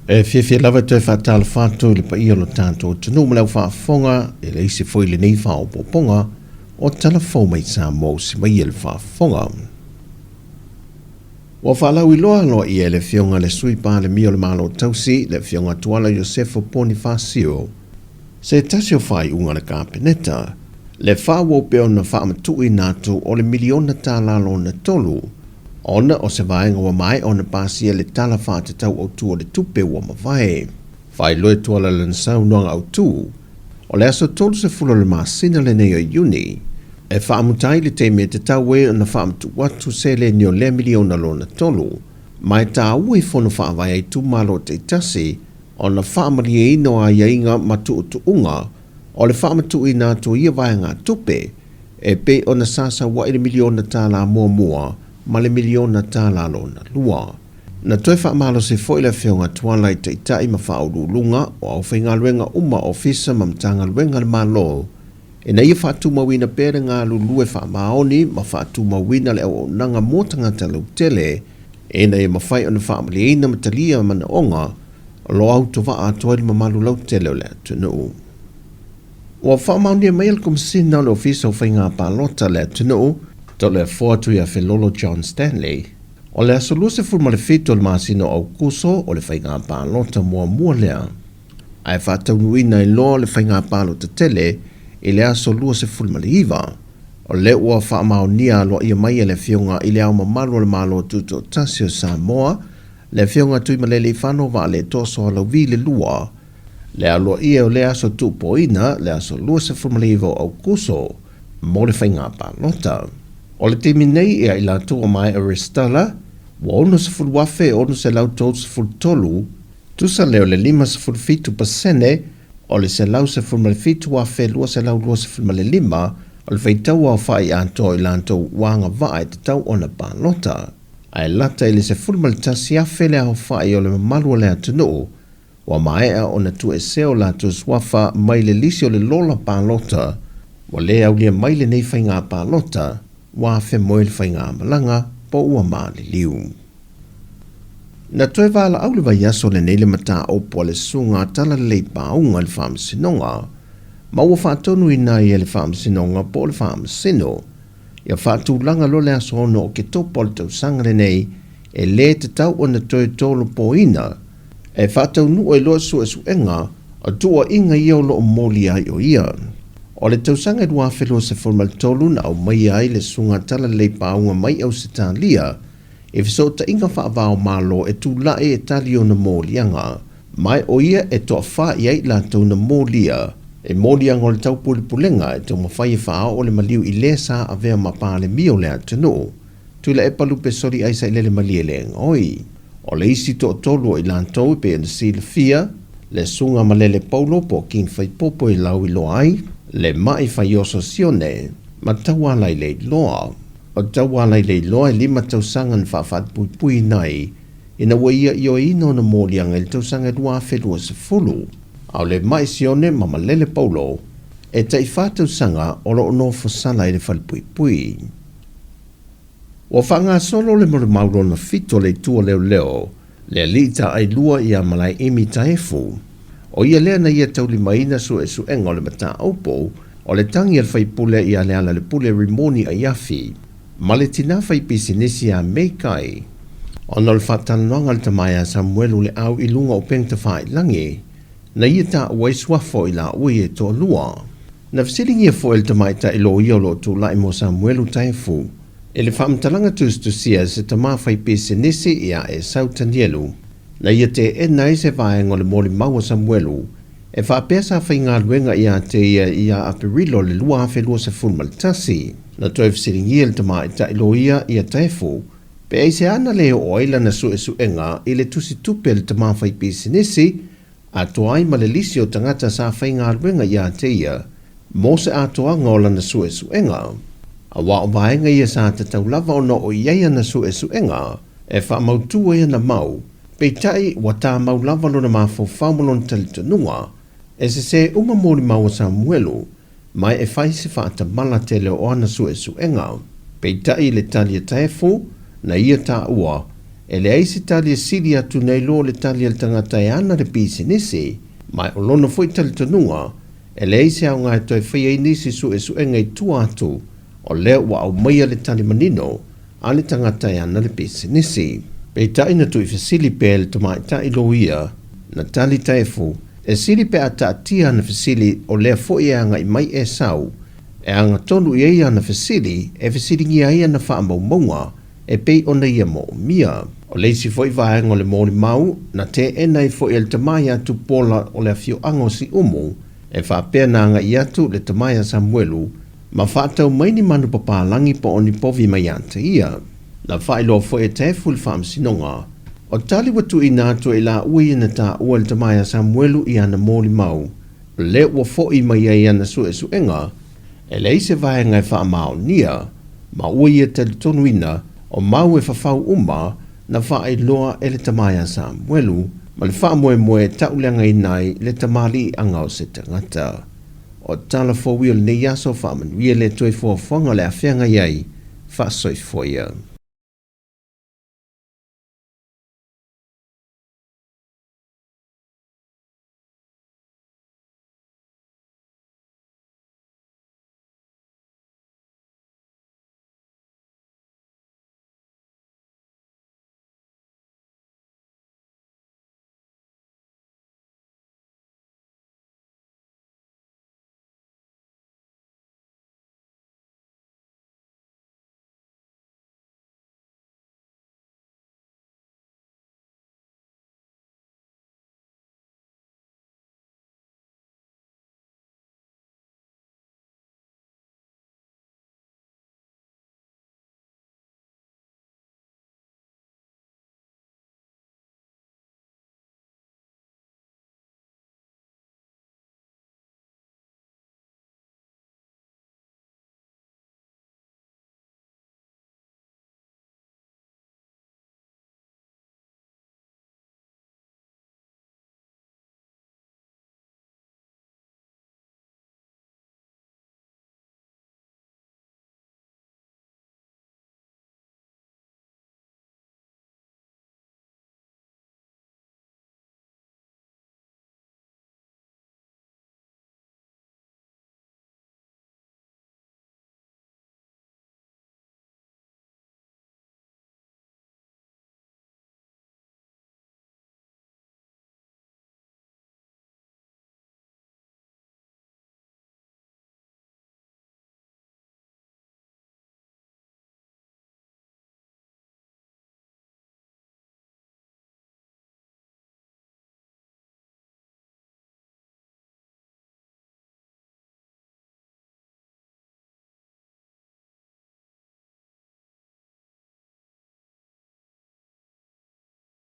E fiafia lava e toe faatalofa atu i le paia o lo tatou atunuu ma le au faafofoga e le isi foi lenei faaopoopoga o Tala Fou mai Samoa usi mai e le faafofoga. Ua faalauiloa aloaia e le Afioga i le Sui Palemia o le Malo Tausi, le Afioga Tuala Iosefo Ponifasio, se tasi o faaiuga a le Kapeneta, le faaauau pea ona faamatuuina atu o le miliona tala lona tolu, ona o se vaega ua maea ona pasia i le Tala Faatatau Autu o le Tupe ua mavae. Faailoa e Tuala lana saunoaga autu, o le aso 30 o le masina lenei o Iuni, e faamuta ai le taimi e tatau ai ona faamatuu atu seleni o lea miliona lona tolu, ma e taua i fono faavae a itumalo taitasi ona faamalieina o aiaiga ma tuutuuga o le faamatuuina atu o ia vaegatupe e pei ona sasaua'i le miliona tala muamua ma le miliona tala lona lua. Na toe faamalosi foi le Afioga Tuala i Taitai ma Faauluuluga o aufaigaluega uma Ofisa ma Matagaluega a le Malo ina ia faatumauina pea le galulue faamaoni ma faatumauina le auaunaga mo tagata lautele ina ia mafai ona faamalieina ma talia manaoga o lo o autovaa atu ai le mamalu lautele o le atunuu. Ua faamaonia mai e le Komesina o le Ofisa o Faiga Palota a le atunuu, Toleafoa Tuiafelolo John Stanley, o le aso 27 o le masina o Aokuso o le faiga palota muamua lea, ae faataunuuina ai loa le faiga palota tele i le aso 29. O lea ua faamaonia aloaia mai e le Afioga i Le Ao Mamalu o le Malo Tutoatasi o Samoa, le Afioga Tuimalealiifano Vaaletoa Sualauvi le Lua, le aloaia o lea aso tuupoina, le aso 29 o Aokuso, mo le faiga palota. O le taimi nei ia i latou ua maea resitala, ua 60,633, tusa lea o le 57% o le 117,225 o le faitau aofai atoa o i latou ua agavaa e tatau ona palota, ae lata i le 11,000 le aofai o le mamalu o le atunuu Ua maea ona tuuesea o latou suafa mai le lisi o le lola palota, ua le aulia mai lenei faiga palota, ua afemoe le faigamalaga po ua maliliu. Na toe valaau le vaiaso lenei le mataupu a le Susuga Talalelei Pauga i le Faamasinoga, ma ua faatonuina ai e le Faamasinoga po o le Faamasino ia faatulaga loa le aso 6 o Oketopa o le tausaga lenei e le tatau ona toe tolopoina e faataunuu ai loa suesuega o tuuaiga ia o lo o molia ai o ia. O le tausaga e 2023 na aumaia ai le Susuga Talalelei Pauga mai Ausetalia i fesootaiga faava-o-Malo e tulai e tali ona moliaga, ma o ia e toafa i ai i latou na molia i moliaga o le taupulepulega e taumafai e faaoo le maliu i le sa avea ma Palemia o le atunuu. Tuilaepa Lupe Soli Aisa i Lele Malie le Gaoi. O le isi toatolu o i latou e pei ona silafia, le Susuga Malele Paulo po o King Faipopo e lauiloa ai, le Ma'i Faioso Sione, ma Taualaileiloa. O Taualaileiloa e lima tausaga na faafaatupuipuiina ai ina ua ia ioeina ona moliaga i le tausaga e 2020. A o le Ma'i Sione ma Malele Paulo, e tai fa tausaga o lo o nofosala i le falepuipui. Ua faagasolo le molimau lona fitu a le Itu o Leoleo, le alii taailua ia Malaeimi Taefu. O ia lea na ia taulimaina suesuega o le mataupu o le tagi a le faipule ia Lealailepule Rimoni Aiafi ma le tina faipisinisi ia May Kai ona o le faatalanoaga a le tama ia Samuelu Leau i luga o upega tafailagi na ia taua ai suafa o i laua ia e toalua. Na fesiligia foi e le tamaitai loia o lo o tulai mo Samuelu Taefu i le faamatalaga tusitusia e se tama faipisinisi ia Esau Tanielu, na ia teena ai se vaega o le molimau a Samuelu e faapea sa faigaluega ia te ia ia Aperilo le 2021. Na toe fesiligia e le tamaitai loia ia Taefu pe aisea na le oo ai lana suesuega i le tusitupe a le tama faipisinisi atoa ai ma le lisi o tagata sa faigaluega ia te ia mo se atoaga o lana suesuega. Aua o vaega ia sa tatau lava ona oo i ai ana suesuega e faamautu ai ana mau, peitai ua tāmau lava lona mafaufau ma lona talitonuga e sesē uma molimau a Samuelu mai e fai se faatamala tele o ana suesuega. Peitai i le tali a Taefu, na ia taua, E leai se tali e sili atu nai lo le tali a le tagata e ana le pisinisi, ma o lona foi talitonuga, e leai se aoga e toe faia ai nisi suesuega i tua atu o lea ua aumaia le tali manino a le tagata e ana le pisinisi. Peitai na tuuifesili pea e le tamaitai loia, na tali Taefu, e sili pe a taatia ana fesili o lea foi e agai mai Esau, e agatonu i ai ana fesili e fesiligia ai ana faamaumauga e pei ona ia moomia. O le isi foi vaega o le molimau, na teena ai foi e le tama ia Tupuola o le afioaga o Siumu, e faapea na agai atu le tama ia Samuelu ma faatau mai ni manu papalagi po o ni povi mai ia te ia. Na faailoa foi e Taefu i le Faamasinoga, o tali ua tuuina atu e i laua ia na taua e le tama ia Samuelu i ana molimau, o lea ua foi mai ai ana suesuega, E leai se vaega e faamaonia, ma ua ia talitonuina o mau e fafau uma na faailoa e le tama ia Samuelu ma le faamoemoe e tauleagaina ai le tamaliiaga o se tagata. O tala fou ia o lenei aso, faamanuia le Atua i fuafuaga o le a feagai ai, faasoifua ia.